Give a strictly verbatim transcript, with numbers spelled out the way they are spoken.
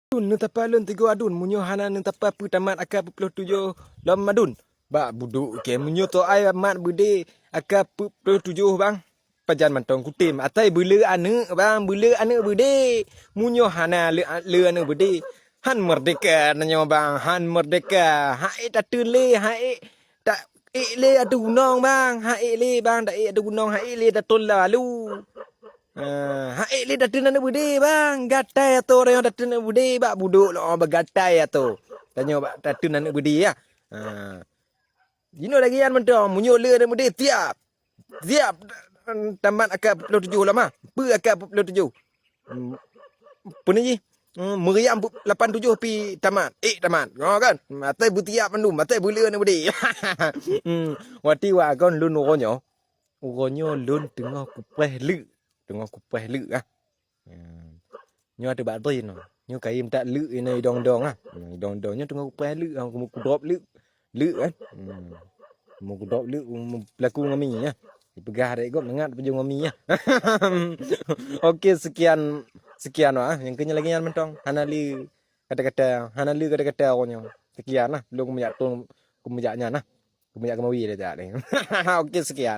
Adun, neutapa lôn tigo adun, meunyoe hana neutapa peue tamat aka peuet ploh tujoh lom adun. Bak budok kèe, meunyoe toh ai mat beudé aka peuet ploh tujoh bang, pajan mantong kutem. Atai beuleu aneuk bang, beuleu aneuk beudé. Meunyoe hana leu, leu aneuk beudé, han merdeka tanyoe bang, han merdeka. Hak ék tateun lé, hak ék ta ék lé ateueh gunong bang, hak ék lé bang, ta ék ateueh gunong, hak ék lé tateun lalu. Ah, hak ék lé tateun aneuk beudé bang, gatai atoe tanyoe tateun aneuk beudé bak budok lom bagatai atoe. Tanyoe bak tateun aneuk beudé ya. Ah. Jinoe lagèe nyan mantong, meunyoe lé aneuk beudé tiap. Tiap tamat aka peuet ploh tujoh lama. Peue aka peuet ploh tujoh? Hmm, peue jih? Hmm, meuriam lapan tujoh pi tamat. Ék tamat. Ngoh kan? Atai beutiap mandum, atai beuleu aneuk beudé. Hmm, watèe wak kon lôn uroe nyoe. Uroe nyoe lôn teungoh kupreh leuk. Teungoh kupreh leuk ah. Hmm. Nyoe ateueh bak tren nyoe. Nyoe kayém that leuk inoe idong-dong ah. Hmm, idong-dong nyoe teungoh kupreh leuk ah, ku, kudrop leuk. Leuk kan? Hmm. Mu kudrop leuk, mu pelaku ngon mi ah. Dipeugah dek gop nengat peujeueng ngon mi ah. Oke, sekian, sekian wah. Nyang keu nyan lagèe nyan mantong. Hana lé kata-kata, hana lé kata-kata awak nyoe. Sekian lah. Lôn keumeujak tong, keumeujak nyan lah. Keumeujak keumawi dah tak ni. Oke, sekian.